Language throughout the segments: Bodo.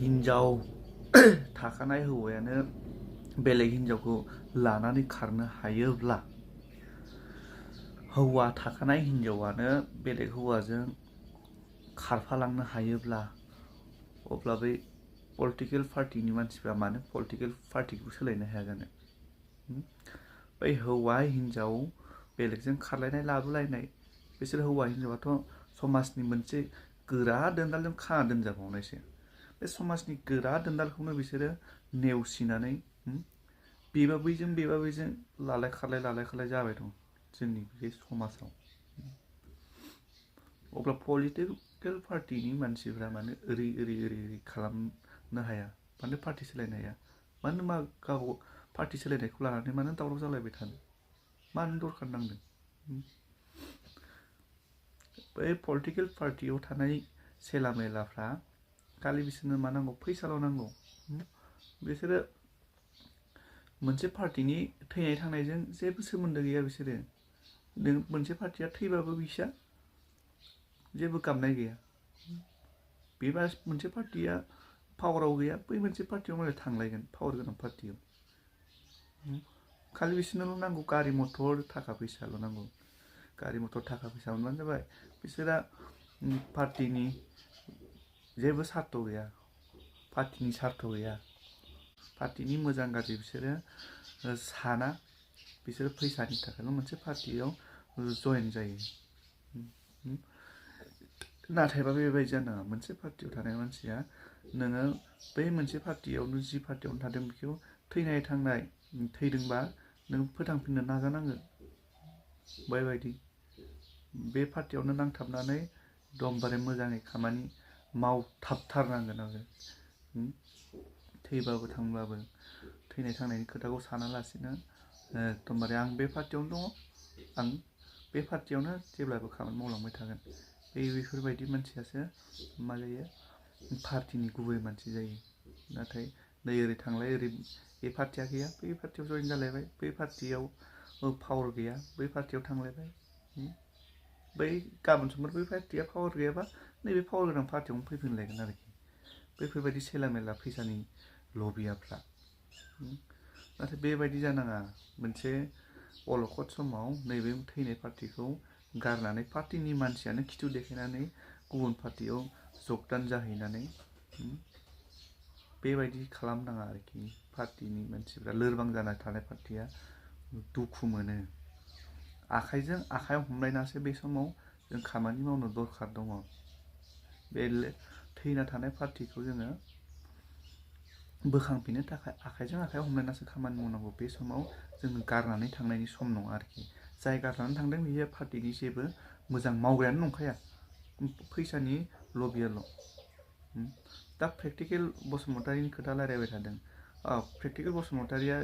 हिन्जाव थाखानाय हौवायानो बेलेग हिन्जावखौ लानानै खारनो हायोब्ला हौवा थाखानाय हिन्जावानो बेलेग हौवाजों खारफालांनो हायोब्ला अब्ला बै पलिटिकेल पार्टिनि मानसिफ्रा मानो पलिटिकेल पार्टिखौ सोलायनो हाया जानो? बै हौवा हिन्जाव बेलेगजों खारलायनाय लाबोलायनाय बिसोर हौवा हिन्जावाथ' समाजनि मोनसे गोरा दोन्दालजों खाना दोनजाबावनायसो। बे समाजनि गोरा दोन्दालखौनो बिसोरो नेवसिनानै बेबा बैजों लालाय खारलाय जाबाय दं जोंनि बे समाजाव। अब्ला पलिटिकेल पार्टिनि मानसिफ्रा मानो ओरै खालामनो हाया? मानो पार्टि सोलायनो हाया? मानो गाव पार्टि सोलायनायखौ लानानै मानो दावराव जालायबाय थानो? मानो दरखार नांदों? बै पलिटिकेल पार्टियाव थानाय सेला मेलाफ्रा खालि बिसोरनो मा नांगौ? फैसाल' नांगौ। बिसोरो मोनसे पार्टिनि थैनाय थांनायजों जेबो सोमोन्दो गैया। बिसोरो मोनसे पार्टिया थैबाबो बिसा जेबो गाबनाय गैया। बेबा मोनसे पार्टिया पावाराव गैया, बै मोनसे पार्टियाव मालाय थांलायगोन पावार गोनां पार्टियाव। खालि बिसोरनोल' नांगौ गारि मथर थाखा फैसाल' नांगौ। गारि मथर थाखा फैसा मोनबानो जाबाय। बिसोरा पार्टिनि जेबो सार्थ गैया, पार्टिनि सार्थ गैया, पार्टिनि मोजां गाज्रि बिसोरो साना। बिसोरो फैसानि थाखायल' मोनसे पार्टियाव जयेन जायो। नाथायबा बेबायदि जानाङा। मोनसे पार्टियाव थानाय मानसिया नोङो बै मोनसे पार्टियावनो जि पार्टियावनो थादों बेखौ थैनाय थांनाय थैदोंबा नों फोथांफिननो नाजानांगोन। बेबायदि बे पार्टियावनो नांथाबनानै एकदमबारे मोजाङै खामानि मावथाबथारनांगोन आरो थैबाबो थांबाबो थैनाय थांनायनि खोथाखौ सानालासिनो एकदमबारे आं बे पार्टियावनो दङ, आं बे पार्टियावनो जेब्लाबो खामानि मावलांबाय थागोन। बेफोरबायदि मानसियासो मा जायो? पार्टिनि गुबै मानसि जायो। नाथाय नै ओरै थांलाय ओरै बे पार्टिया गैया, बै पार्टियाव जयेन जालायबाय, बै पार्टियाव पावार गैया, बै पार्टियाव थांलायबाय। बै गाबोन समफोर बै पार्टिया पावार गैयाबा नैबे पावार गोनां पार्टियावनो फैफिनलायगोन आरोखि। बैफोरबायदि सेला मेला फैसानि लबियाफ्रा। नाथाय बेबायदि जानाङा। मोनसे अलखद समाव नैबे थैनाय पार्टिखौ गारनानै पार्टिनि मानसियानो खिथु देखायनानै गुबुन पार्टियाव जगदान जाहैनानै बेबायदि खालामनाङा आरोखि। पार्टिनि मानसिफ्रा लोरबां जाना थानाय पार्टिया दुखु मोनो। आखाइजों आखाइ हमलायनासो बे समाव जों खामानि मावनो दरखार दङ। बे थैना थानाय पार्टिखौ जोङो बोखांफिननो थाखाय आखाइजों आखाइ हमलायनासो खामानि मावनांगौ। बे समाव जोङो गारनानै थांनायनि सम नङा आरोखि। जाय गारनानै थांदों बियो पार्टिनि जेबो मोजां मावग्रायानो नंखाया, फैसानि लबियाल'। दा प्रेक्टिकेल बसुमतारीनि खोथा रायलायबाय थादों। प्रेक्टिकेल बसुमतारीया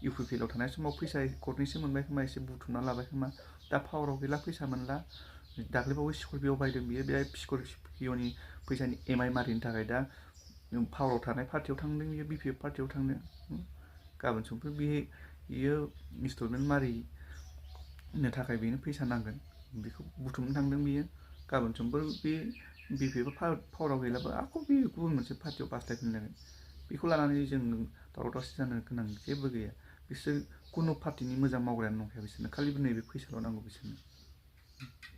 इउपिपिएलआव थानाय समाव फैसा गरनैसो मोनबाय खोमा, एसे बुथुमना लाबाय खोमा। दा पावाराव गैला, फैसा मोनला। दाख्लैबावै स्करपिय' बायदों बियो। बे स्करपिय'नि फैसानि EMI मारिनो थाखाय दा पावाराव थानाय पार्टियाव थांदों बियो, बिपिएफ पार्टियाव थांदों। गाबोन समफोर बियो इनस्टलमेन्ट मारिनो थाखाय बेनो फैसा नांगोन, बेखौ बुथुमनो थांदों बियो। गाबोन समफोर बे बिपिएफआ पावाराव गैलाबा आख' बे गुबुन मोनसे पार्टियाव बास्लायफिनलायगोन। बेखौ लानानै जों दावराव दावसि जानो गोनां जेबो गैया। बिसोर खुनु पार्टिनि मोजां मावग्रायानो नंखाया। बिसोरनो खालि नैबे फैसाल' नांगौ बिसोरनो।